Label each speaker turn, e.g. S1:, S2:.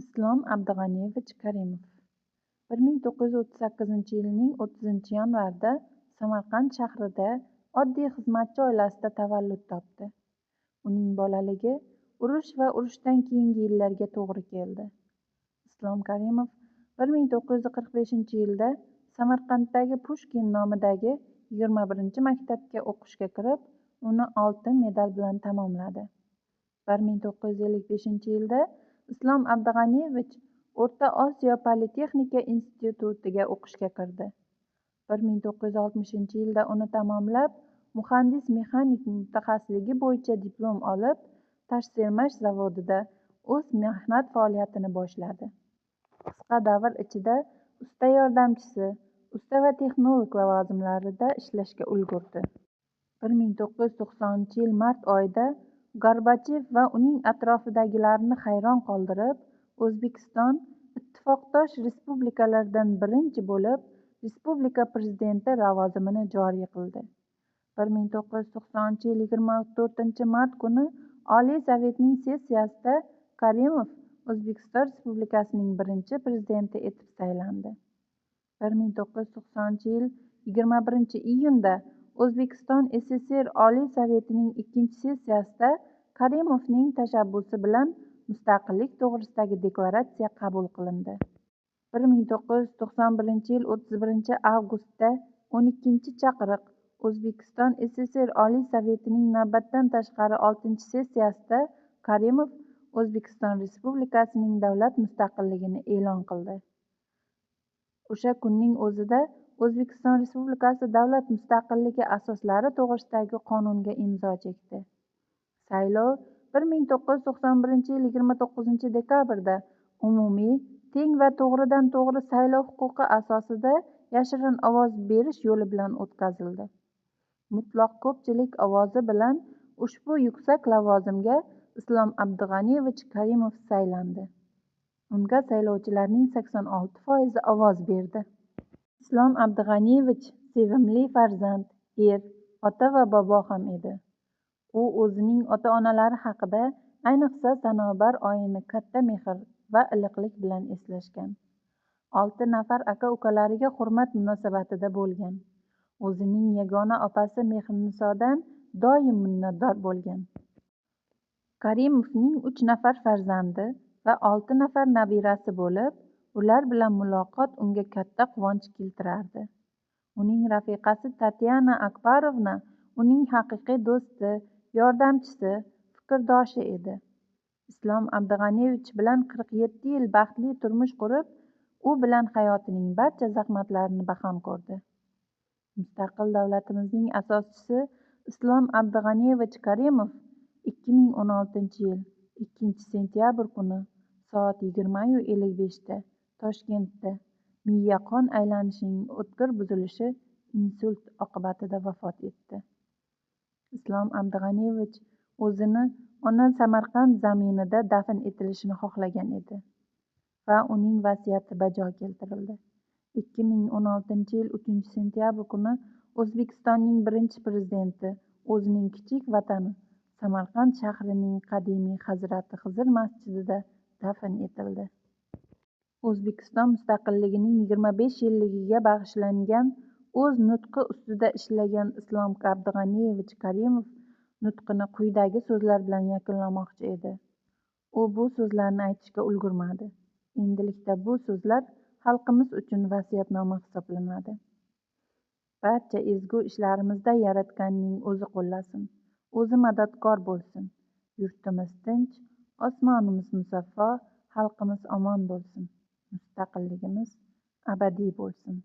S1: Islom Abdug'aniyevich Karimov 1938-yilning 30-yanvarida Samarqand shahrida oddiy xizmatchi oilasida tavallud topdi. Uning bolaligi urush va urushdan keyingi yillarga to'g'ri keldi. Islom Karimov 1945-yilda Samarqanddagi Pushkin nomidagi 21-maktabga o'qishga kirib, uni oltin medal bilan tamomladi. 1955-yilda Islom Abdug'aniyevich O'rta Osiyo Politexnika institutiga o'qishga kirdi. 1960-yilda uni tamomlab, muhandis-mexanik mutaxassisligi bo'yicha diplom olib, Toshsermash zavodida o'z mehnat faoliyatini boshladi. Qisqa davr ichida usta yordamchisi, usta va texnolog lavozimlarida ishlashga ulgurdi. 1990-yil mart oyida Gorbachev va uning atrofidagilarni hayron qoldirib, O'zbekiston ittifoqdosh respublikalardan birinchi bo'lib respublika prezidenti lavozimini joriy qildi. 1990-yil 24-mart kuni Oliy Sovetning sessiyasida Karimov O'zbekiston Respublikasining birinchi prezidenti etib saylandi. 1990-yil 21-iyunda O'zbekiston SSR Oliy Sovetining ikkinchi sessiyasida Karimovning tashabbusi bilan Mustaqillik to'g'risidagi deklaratsiya qabul qilindi. 1991-yil 31-avgustda 12-chaqiriq O'zbekiston SSR Oliy Sovetining navbatdan tashqari 6-sessiyasida Karimov O'zbekiston Respublikasining davlat mustaqilligini e'lon qildi. O'sha kunning o'zida O'zbekiston Respublikasi davlat mustaqilligi asoslari to'g'risidagi qonunga imzo chekdi. Saylov 1991-yil 29-dekabrda umumiy, teng va to'g'ridan-to'g'ri saylov huquqi asosida yashirin ovoz berish yo'li bilan o'tkazildi. Mutlaq ko'pchilik ovozi bilan ushbu yuksak lavozimga Islom Abdug'aniyevich Karimov saylandi. Unga saylovchilarning 86% ovoz berdi. Islom Abdug'aniyevich sevimli farzand, er, ota va bobo ham edi. U o'zining ota-onalari haqida, ayniqsa Sanobar oyini katta mehr va iliqlik bilan eslashgan. 6 nafar aka-ukalariga hurmat munosabatida bo'lgan. O'zining yagona opasi Mehrinisodan doim minnatdor bo'lgan. Karimovning 3 nafar farzandi va 6 nafar nabirasi bo'lib, ular bilan muloqot unga katta quvonch keltirardi. Uning rafiqasi Tatyana Akbarovna uning haqiqiy do'sti, yordamchisi, fikrdoshi edi. Islom Abdug'aniyevich bilan 47 yil baxtli turmush qurib, u bilan hayotining barcha zahmatlarini baham ko'rdi. Mustaqil davlatimizning asoschisi Islom Abdug'aniyevich Karimov 2016-yil 2-sentyabr kuni soat 20:55 da Toshkentda miya qon aylanishining o'tkir buzilishi insult oqibatida vafot etdi. Islom Abdug'aniyevich o'zini ona Samarqand zaminida dafn etilishini xohlagan edi va uning vasiyati bajo keltirildi. 2016-yil 3-sentyabr kuni O'zbekistonning birinchi prezidenti o'zining kichik vatani Samarqand shahrining qadimiy Hazrati Xizr masjidida dafn etildi. O'zbekiston mustaqilligining 25 yilligiga bag'ishlangan o'z nutqi ustida ishlagan Islom Abdug'aniyevich Karimov nutqini quyidagi so'zlar bilan yakunlamoqchi edi. U bu so'zlarni aytishga ulgurmadi. Endilikda bu so'zlar xalqimiz uchun vasiyatnoma hisoblanadi. Barcha ezgu ishlarimizda Yaratganning o'zi qo'llasin, o'zi madadkor bo'lsin. Yurtimiz tinch, osmonimiz musaffo, xalqimiz omon bo'lsin. Mustaqilligimiz abadiy bo'lsin.